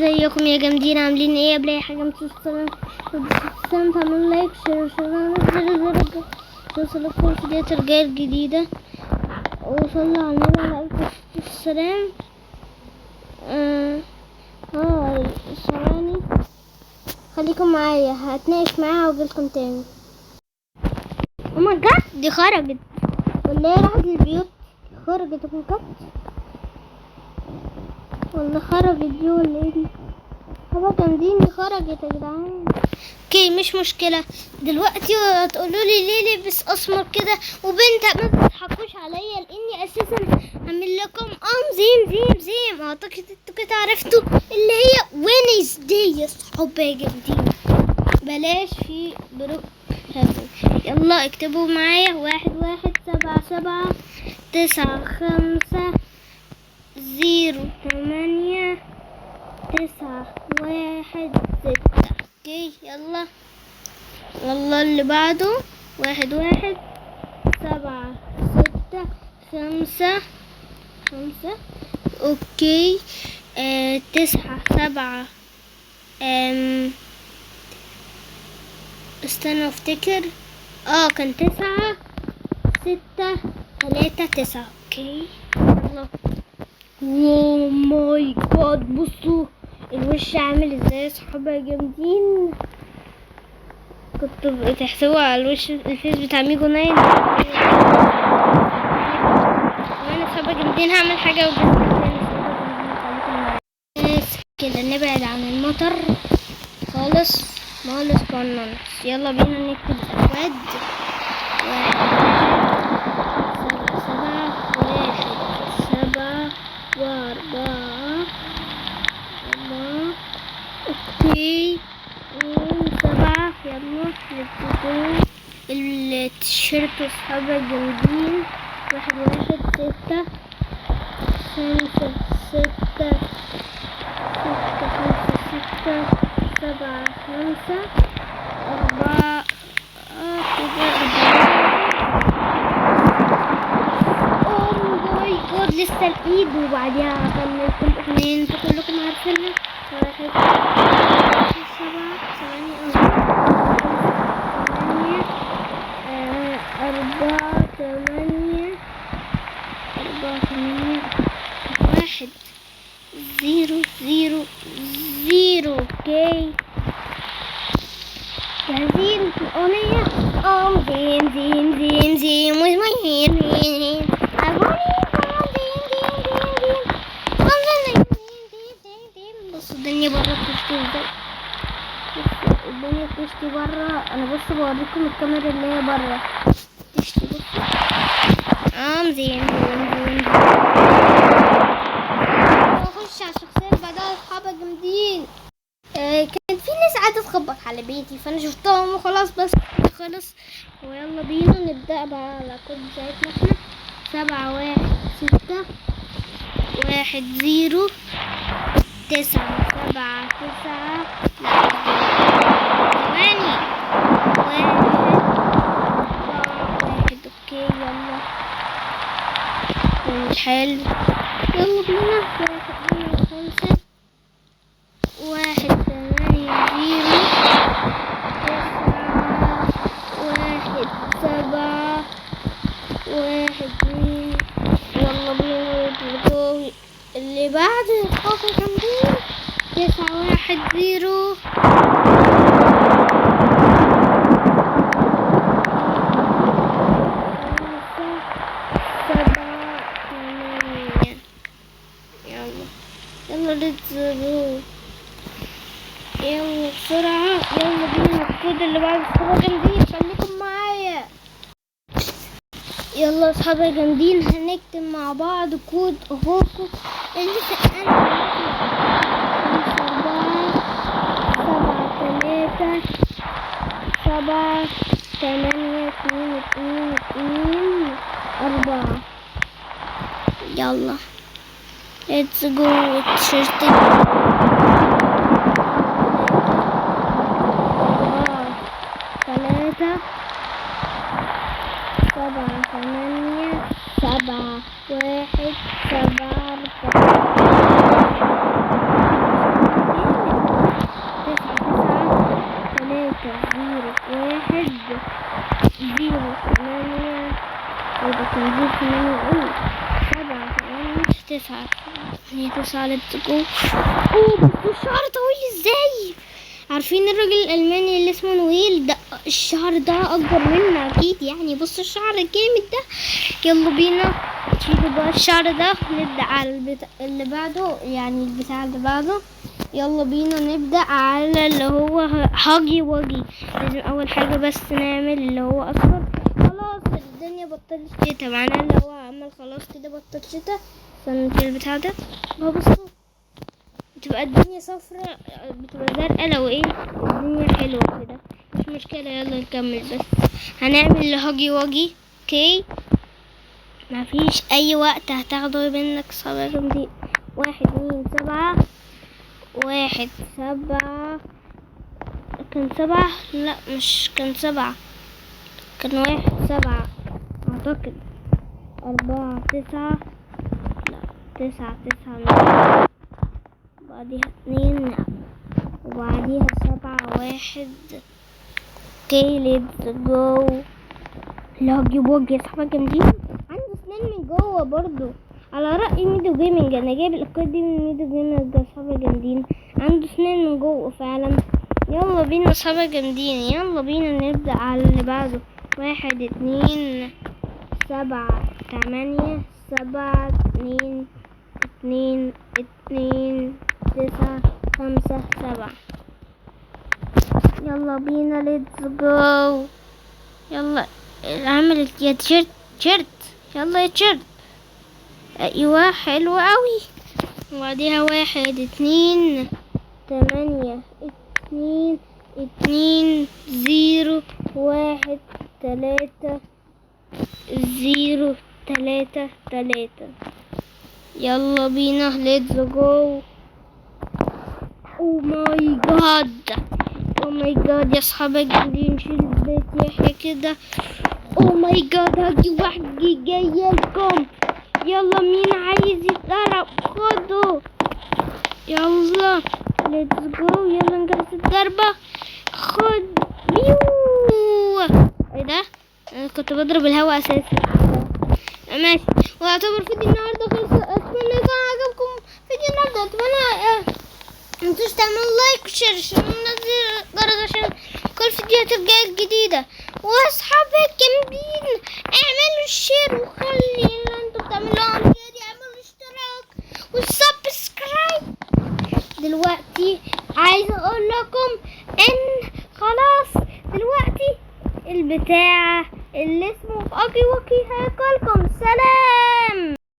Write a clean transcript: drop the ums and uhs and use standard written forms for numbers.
ازيكم يا جامدين؟ عاملين ايه؟ قبل اي حاجة متنسوش تعملوا like share share share توصلكم فيديوهات الجاية الجديدة، وصلوا على النبي عليه الصلاة والسلام. ثواني خليكم معايا، هتناقش معاها واجيلكم تاني. oh my god، دي خرجت ولا هي راحت البيوت؟ خرجت. oh my god، ولا خرجت دي ولا ايه دي؟ هو جامدين، دي خرجت يا جدعان. okay مش مشكلة. دلوقتي هتقولوا لي ليه لبس اسمر كده وبنت؟ ما تضحكوش عليا، لاني اساسا هعمل لكم زيم زيم زيم. اعتقد انتوا كده عرفتوا اللي هي Wednesday يا صحاب يا جامدين. بلاش في Brookhaven. يلا اكتبوا معايا: 1 1 7 7 9 5 0 8 9 1 6. okay يلا يلا، اللي بعده 1 1 7 6 5 5. okay 9 7، استنى افتكر، كان 9 6 3 9. okay يلا. oh my god، بصوا الوش عامل ازاي يا صحابي يا جامدين. كنتوا بتحسبوا على الوش ال face بتاع ميجو ناين. وانا صحابي جامدين هعمل حاجة وجامدين تاني. صحابي جامدين خليكم معايا. بس كده نبعد عن المطر خالص خالص خالص. يلا بينا نكتب الأكواد: 1 1 7 7 1 7 و4 4. okay 2 7. يلا let's go. التيشيرت اصحابي الجامدين: 1 1 6 5 6 6 5 6 7 5 4 كده 4. oh my god، لسه الإيد وبعديها هكملكم الأغنية انتوا كلكم عارفينها: 1 7 8 4 8 4 8 4 8 1 0 0 0. okay جاهزين؟ الأغنية زين زين زين زين with my hand hand hand I want it زين زين زين زين زين زين زين زين. بصوا الدنيا برا بتشتي ازاي، بصوا الدنيا بتشتي برا. انا بص بوريكم الكاميرا اللي هي برا بتشتي. بصوا زين زين زين زين. اخش على الشخصية اللي بعدها اصحابي الجامدين. كان في ناس قاعدة تخبط على بيتي فانا شفتهم وخلاص، بس خلص. ويلا بينا نبدأ بقى على كود بتاعتنا احنا: 7 1 6 1 0 9 7 9، لا ثواني، 1 4 1. okay يلا حلو، يلا بينا: 1 2 5 1 8 0 9 1 7 1 2. يلا بينا نجو اللي بعد الخطوة جامدين: 9 1 0 5 7 8. يلا يلا let's go، يلا بسرعة، يلا بينا الكود اللي بعد الصحابة جامدين. خليكم معايا. يلا اصحابي جامدين، هنكتب مع بعض كود هوكو اللي سألني: 5 4 7 3 7 8 2 2 2 4. يلا let's go. التيشيرت: 4 3 7 8 7 1 7 4. 9 8 9. let's go. اوه، بصوا الشعر طويل ازاي. عارفين الراجل الالماني اللي اسمه نويل ده؟ الشعر ده اكبر منه اكيد يعني. بص الشعر الجامد ده. يلا بينا نشيل بقى الشعر ده، نبدا على البتاع اللي بعده، يعني البتاع اللي بعده. يلا بينا نبدا على اللي هو هاجي واجي. لازم اول حاجه بس نعمل اللي هو اصفر. خلاص الدنيا بطلت شتا، معناه اللي هو عمل خلاص كده بطل شتا. فنشيل البتاع ده. هو بصوا بتبقى الدنيا صفرة، بتبقى زرقاء لو ايه الدنيا حلوة كده. مش مشكلة، يلا نكمل. بس هنعمل هاجي واجي. okay، مفيش اي وقت هتاخده منك. صبر دي 1 2 7 1 7. كان 7؟ لا مش كان 7، كان 1 7 اعتقد. 4 9، لا 9 9، بعديها 2، وبعديها 7 1. okay let's go. الهاجي واجي يا صاحبي جامدين، عنده سنان من جوه برضو على رأي ميدو جيمنج. انا جايب الافكار دي من ميدو جيمنج يا صحابي جامدين، عنده سنان من جوه فعلا. يلا بينا يا صحابي جامدين، يلا بينا نبدأ على اللي بعده. 1 2 7 8 7 2 2 2 9 5 7. يلا بينا let's go. يلا عملت يا تيشيرت، تيشيرت، يلا يا تيشيرت. ايوه حلو قوي. وبعديها 1 2 8 2 2 0 1 3 0 3 3. يلا بينا let's go. oh my god، oh my god يا اصحابي الجامدين، نشيل بيت يحيى كده. oh my god، هاجي واحد جاي لكم. يلا مين عايز يتضرب؟ خدوا. يلا let's go، يلا نجهز الضربة. خد بيو. ايه ده؟ انا كنت بضرب الهوا اساسا. ماشي، ويعتبر فيديو النهارده خلص. اتمنى يكون عجبكم فيديو النهارده. اتمنى متنسوش تعملوا like و share عشان ننزل الجرس عشان كل فيديوهات الجاية الجديدة. واصحابي الجامدين اعملوا share وخلي اللي انتوا بتعملوه عن كده، اعملوا اشتراك و subscribe. دلوقتي عايزه اقول لكم ان خلاص دلوقتي البتاع اللي اسمه اوكي وكي هياكلكم. سلام.